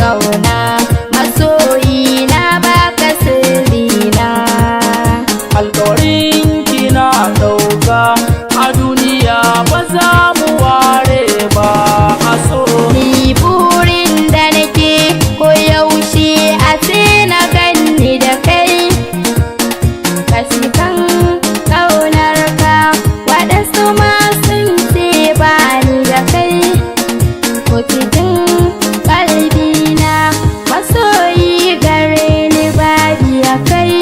kauna, masoyi na baka sirrina. Alkawarin ki na ɗauka, a duniya ba za mu ware ba a so. Ni burin da nake ko yaushe a ce na ganni da kai, Kasikan ƙaunarka waɗansu ma sun ce ba ni da kai. Ko cikin ƙalbina masoyi gare ni babu ya kai.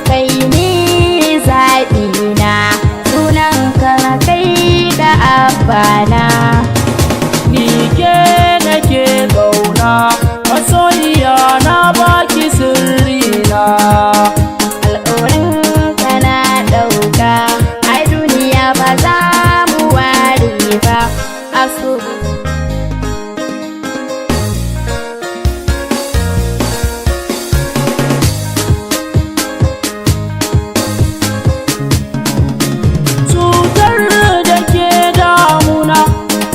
Kai ne zaɓina, sunan ka na kai ga abana. Ni ke nake ƙauna, masoyiya na baki sirrina. Alƙawarin ka na ɗauka, ai duniya ba za mu ware ba aso. Cutar da ke damuna,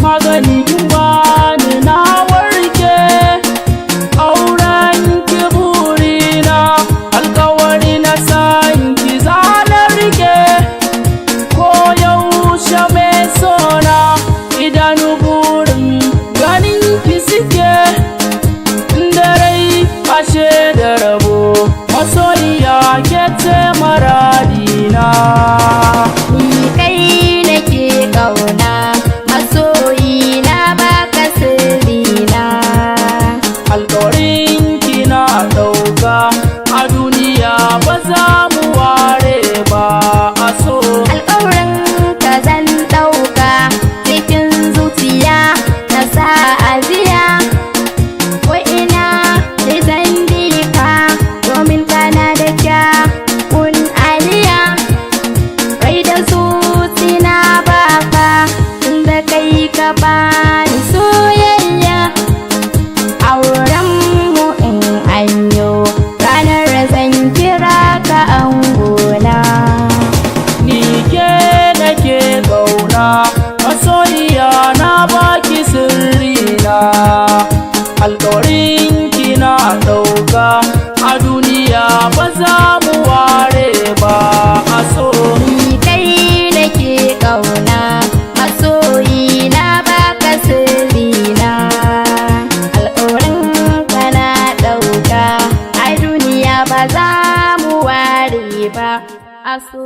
magani in bani na warke. Auren ki burina, alkawari na san ki zanar rike. Ko yaushe mai sona, idanu burin ganin ki suke. Da rai ashe da rabo, masoyiya ke ce maradina. Ni kai nake ƙauna, masoyi na baka sirrina. Alkawarin ki na ɗauka, a duniya ba za mu ware ba a so. Alƙawarin ka zan ɗauka cikin zuciya na sa ajiya. Ko ina da zan bi ka domin kana da kyawun aliya. Rai da zuci na baka tunda kai ka bani soyayya. Auren mu in anyo ranar zan kira ka angona. Ni ke nake ƙauna, masoyiya na baki sirrina. Alkawarin ki na ɗauka, a duniya ba za mu ware ba a so. Ni kai nake kauna, masoyi na baka sirrina. Alƙawarin ka na ɗauka, ai duniya ba za mu ware ba aso.